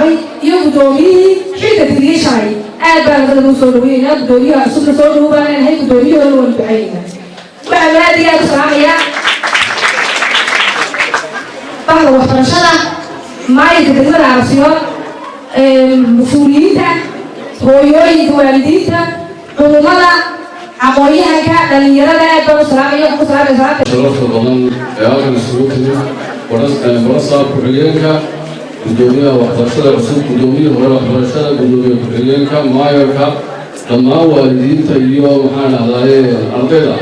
Magacaabay iyo guddoomiyihii xilka tiriyey shalay, aad baan ardada u soo dhaweynaa. Guddoomiyaha cusubna soo dhow baan leenahay, guddoomiyahooda waanu ducaynaynaa. Waxaan aad iyo aad u salaamayaa bahda waxbarashada, maayinka degmada Arabsiyood, mas-uuliyiinta, hooyooyinka, waalidiinta, culummada, aqoon-yahanka, dhalinyarada. Aad baan u salaamaya, waxaan ku salaamaya salaamta. Sharafta badan ee halkan isugu timid, barasaab ku-xigeenka, guddoomiyaha waxbarashada cusub, guddoomiyihii hore waxbarashada, guddoomiye ku-xigeenka, maayarka, dhammaan waalidiinta iyo, maxaan dhahdaye, ardayda,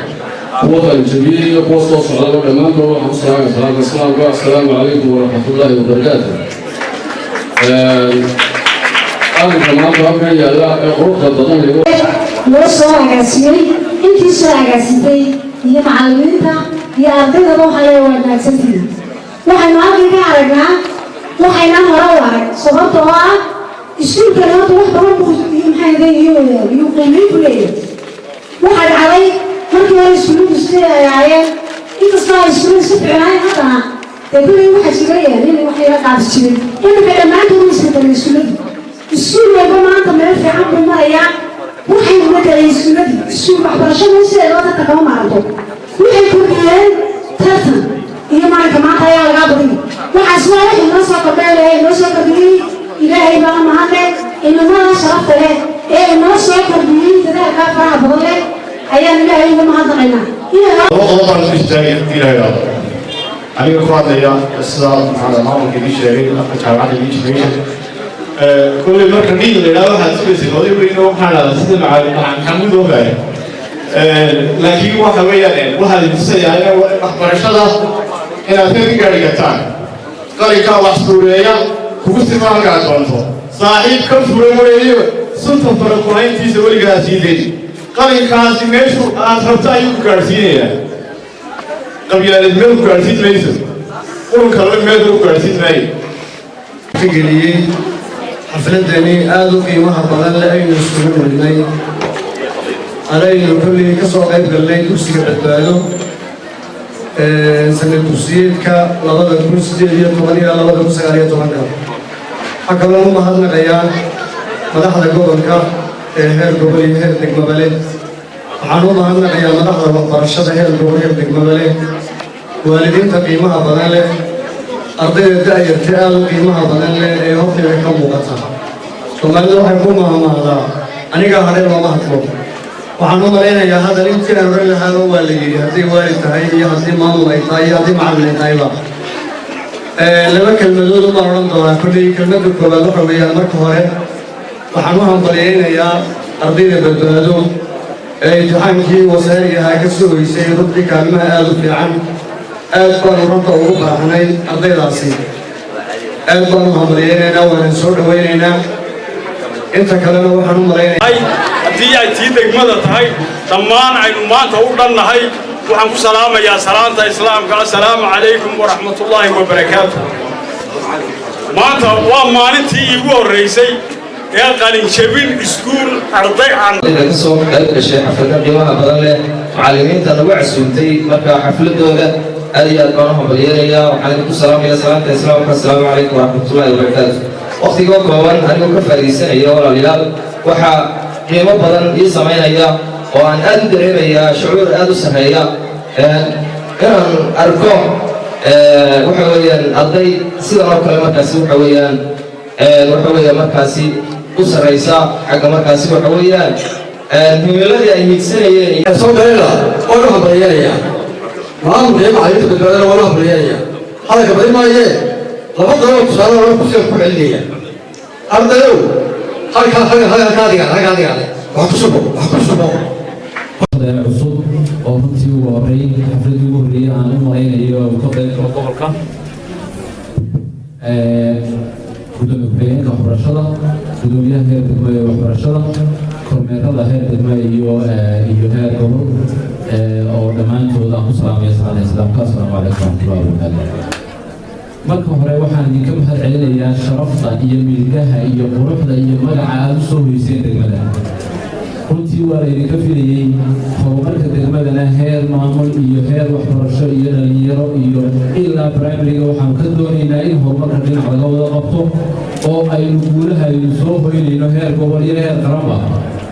kuwa qalinjabiyey iyo kuwa soo socdaba, dhammaantood waxaan ku salaamaya salaamka islaamka: assalaamu calaykum waraxmatullaahi wabarakaatu. Arrinka maanta halkan yaalla ee quruxda badan loo soo agaasimay, intii soo agaasintay iyo macallimiinta iyo ardaydaba waxaa leeya waa mahadsantihiin. Waxaynu halkan ka aragnaa waxaynaan hore u arag, sababta oo ah iskuulkan horta wax badan buu, maxaa, iyuu qiimeyn ku leeyahay. Waxaa dhacday markii hore iskuulladu sidii ay ahaayeen, inkastoo ay iskuulladu si fiicnaayeen, haddana dee kulley waxaa jirayeen in wax yara qaabsi jirin. Iminka dhammaantood way isbedelay iskuulladu. Iskuul walba maanta meel fiican buu marayaa. Waxay bedelay iskuulladii. Iskuul waxbarashadu sideedaba tartan kama maaranto. Waxay kordhiyeen tartan iyo maalinka maanta ayaa lagaa badin. Waxaas waa wax inoo soo kordhay, Ilaahay inoo soo kordhiyey. Ilaahay baa mahadle. Inamada sharafta leh ee inoo soo kordhiyey dadaalkaa faraha badan leh ayaan Ilaahay uga mahadnaqaynaa. Laba qodob baan isku istaagay haddii la yidhaahdo. Aniga ku hadlaya sida, maxaa, maamulka idiin sheegay, afka jaamacadda idiin sheegay. Kolley marka dhiig la yidhahdo waxaad sugaysa oday weyn oo, maxaa dhahdaa, sida macalin Maxamuud oo kale, laakiin waxa weeyaan waxaad tusayaa in waxbarashada inaad ka gaari kartaan. Qalinkaa wax suureeya kugu sima halkaad doonto, saaxiib ka fura weeyo sunta farakuhayntiisa weligaa sii dayn. Qalinkaasi meeshu aad rabto ayuu ku gaadhsiinayaa. Qabyaalad meel ku gaadhsiin mayso, urun kalena meel ku gaadhsiin maayo. Geliyey xafladani aada u qiimaha badan le aynu isugu nimidnay, anaynu kolley ka soo qayb galnay dugsiga Badbaado sanad dugsiyeedka 2018 ilaa 2019-ka. Waxaa kaloo u mahadnaqayaa madaxda gobolka ee heer gobol iyo heer degmaba leh. Waxaan u mahadnaqayaa madaxda waxbarashada heer gobol, heer degmaba leh, waalidiinta qiimaha badan leh, ardayda da'yarta aada u qiimaha badan leh ee hortayda ka muuqata. Soomaalida waxay ku mahmahdaa "anigaa hadhay looma hadlo". Waxaan u malaynayaa hadal intii aan odhan lahaaba waa la yidhi, hadday waalid tahay iyo haddii maamul ay tahay iyo haddii macallin ay tahayba. Laba kelmadood umaan odhan doonaa kolley. Kelmadda koowaad waxa weeyaan, marka hore waxaan u hambalyaynayaa ardayda Badbaado ee imtixaankii wasaariga ahaa ka soo hoysay runtii kaalmaha aada u fiican. Aad baanu runta ugu baahnay ardaydaasi, aad baanu hambalyaynaynaa, waanan soo dhawaynaynaa. Inta kalena waxaan u malaynaya Haddii ay tii degmada tahay, dhammaan aynu maanta u dhannahay. Waxaan ku salaamayaa salaanta islaamka: assalaamu calaykum waraxmatullaahi wabarakaatu. Maanta waa maalintii iigu horraysay ee qalinjabin iskuul arday aan Ka soo qayb gashay xafladda qiimaha badan leh, macallimiinta nagu casuumtay marka xafladooda, aad iyo aad baan u hambalyeenayaa. Waxaan idinku salaamayaa salaanta islaamka: assalaamu calaykum waraxmatullaahi wabarakaatu. Waqtigoo kooban anigoo ka faa'iidaysanaya, walaalayaal, waxaa qiimo badan ii samaynaya oo aan aad u dareemayaa shucuur aad u sarreeya inaan arko, waxa weeyaan, arday sidan oo kale markaasi, waxa weeyaan markaasi u sarraysa xagga markaasi, waxa weeyaan, himiladii ay hiigsanayeen. Soo galayna waan u hambalyeenayaa maamulka iyo macallimiinta Badbaadana, waan u hambalyeenayaa. Hadalka badi maayee, laba dalo tusaale hore kusiga ku celinaya. Ardayow, halka halkaa dhigaan, halkaa dhigaan, wax ku shubo, wax ku shubo. Cusub oo runtii ugu horreyn xafladii ugu horreeyey aan u malaynayo uu ka qayb galo gobolka, gudoomiye ku-xigeenka waxbarashada, gudoomiyaha heer degmo ee waxbarashada, kormeerada heer degmo iyo heer gobol, oo dhammaantood aan ku salaamaya salaada islaamka: asalaamu calaykum waraxmatullahi wabarakaatu. Marka hore waxaan idinka mahad celinayaa sharafta iyo milgaha iyo quruxda iyo magaca aada u soo hoyseen degmada runtii. Runtii waa laydinka filayey horumarka degmadana, heer maamul iyo heer waxbarasho iyo dhalinyaro iyo ilaa primary-ga. Waxaanu ka doonaynaa in horumarka dhinac laga wada qabto oo aynu guulaha aynu soo hoynayno heer gobol iyo heer qaranba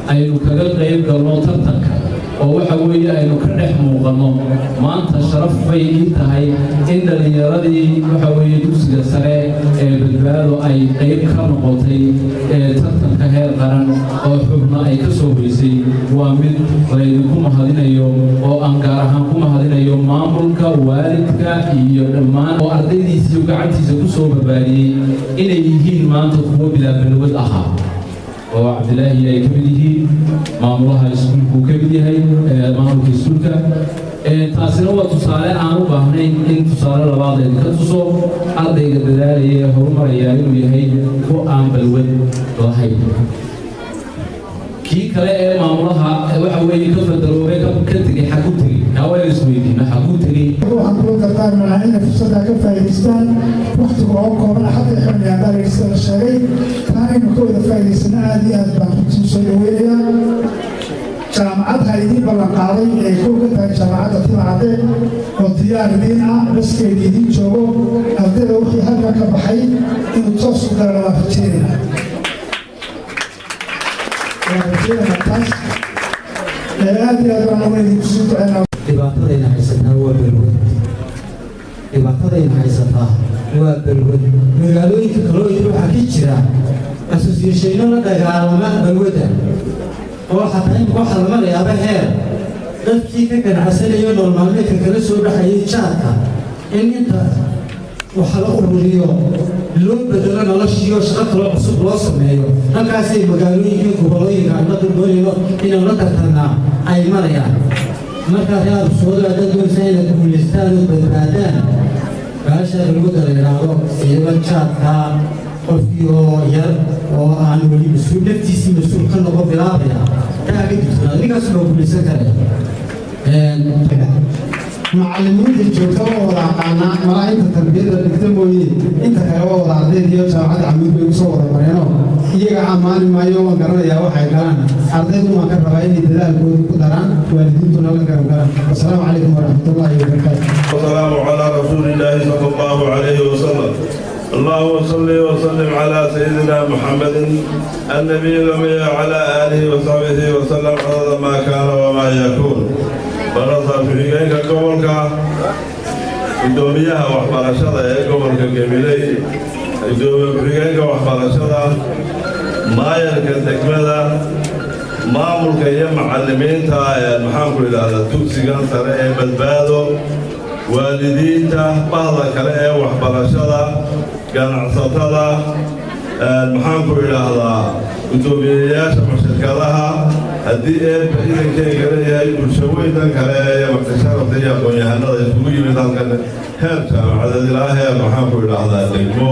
aynu kaga qayb galno tartanka, oo waxa weeye aynu ka dhex muuqanno. Maanta sharaf bay ii tahay in dhallinyaradii waxa weeye dugsiga sare ee Badbaado ay qayb ka noqotay ee tartanka heer qaran oo xubno ay ka soo hoysay. Waa mid laydinku mahadinayo oo aan gaar ahaan ku mahadinayo maamulka, waalidka iyo dhammaan oo ardaydiisii gacantiisa ku soo barbaariyey inay yihiin maanta kuwo bilaa balwad ahaa, oo Cabdilaahi ay ka mid yihiin, maamulaha iskuulku ka mid yahay, maamulka iskuulka. Taasina waa tusaale aan u baahnayn in tusaale labaad laydinka tuso ardayga dadaalaya ee horumaraya inuu yahay ku aan balwad lahayn. Kii kale ee maamulaha waxa weeye ka fadaroobay, ka tegey, xaguu tegey? Kaa waa isweydiina, xaguu tegey? Waxaan kula dardaarmi inay fursaddaa ka faa'iidaystaan wakhtiga oo kooban. Xadda xilmiyaa baa sida la sheegay, taanaynu ka wada faa'iidaysana. Aad iyo aad baan runtii soo dhaweynayaa jaamacad ha idiin ballan qaaday ee kow ka tahay Jaamacadda Timacadde oo diyaar idiin ah, baskeeda idiin joogo. Ardayda wixii halkan ka baxay inuu toos u galana waan rajeynaynaa, waan rajeynaynaa taas. Aad iyo aad baan uga idinku sii duceynaa. Dhibaatadayna haysataa waa balwad, dhibaatadayna haysataa waa balwad. Magaalooyinka kaloo idin waxaa ka jira association-no la dagaalama balwadda, oo xataa imika waxaa la marayaaba heer dadkii ka ganacsanayo nolol maalmeedka kala soo baxayay jaadka in inta wax la ururiyo loo bedelo noloshiiyo shaqo kaloo cusub loo sameeyo. Halkaasay magaalooyinka gobolooyinka aan la doonayno inaan la tartanaa ay marayaan. Markaa reer Absoodo, haddaad doonaysaa inaad guulaystaan oo badbaadaan baasha balwadda la yidhaahdo, siiba jaadka, qofkii oo yar oo aan weli mas-uul naftiisii mas-uul ka noqon bilaabaya, taa ka digtoonaada, ninkaas waa guulaysan karaya. Macallimiinta joogta waa wada aqaanaa, malaa inta tarbiyadda dhigta mooye inta kale waa wada ardayd iyo Jaamacadda Camuud bay usoo wada mareenoo iyaga ammaani maayo, waan garanayaa waxay galaan. Ardaydu waan ka rabaa inay dadaalkooda ku daraan, waalidiintuna la garab galaan. Wasalaamu calaykum waraxmatullaahi wabarakaatu. والسلام على رسول الله صلى الله عليه وسلم. اللهم صل وسلم على سيدنا محمد النبي الأمي وعلى آله وصحبه وسلم عدد ما كان وما يكون. Barasaab ku-xigeenka gobolka, gudoomiyaha waxbarashada ee gobolka Gabiley, gudoomiye ku-xigeenka waxbarashada, maayarka degmada, maamulka iyo macallimiinta maxaanku idhaahdaa dugsigan sare ee Badbaado, waalidiinta, bahda kale ee waxbarashada, ganacsatada, maxaanku idhaahdaa guddoomiyeyaasha shirkadaha, haddii eebba idankeyga leeyahay, bulsho weyntan kale ee martisharafta iyo aqoon-yahanada isugu yimid halkan, heer jaamacadeed ilaa heer maxaanku idhaahdaa degmo,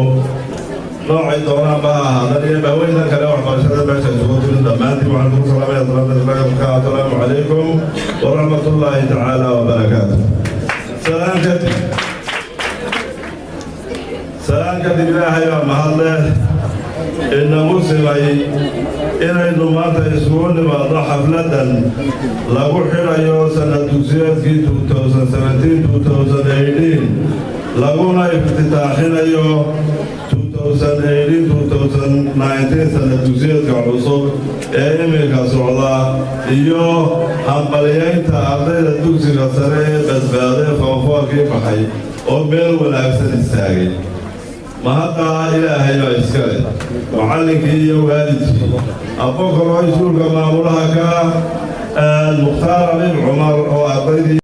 noocay doonaanba ha ahaadan, iyo bahweyntan kale waxbarashada meesha isugu timid, dhammaantiin waxaan kugu salaamaya salaamta islaamka: assalaamu calaykum waraxmatullaahi tacaala wabarakaatu. Salaan kadib, salaan kadib, Ilaahay baa mahad leh inagu simay inaynu maanta isugu nimaadno xafladdan lagu xidhayo sanad dugsiyeedkii 2017, laguna iftitaaxinayo 2018, sanad dugsiyeedka cusub ee iminka socda, iyo hambalyaynta ardayda dugsiga sare ee Badbaade form four-kii baxay oo meel wanaagsan istaagay. Mahaddaa Ilaahay baa iska leh, macallinkii iyo waalidkii, Abokor oo iskuulka maamulaha ka, Mukhtaar Abiib Cumar oo ardaydii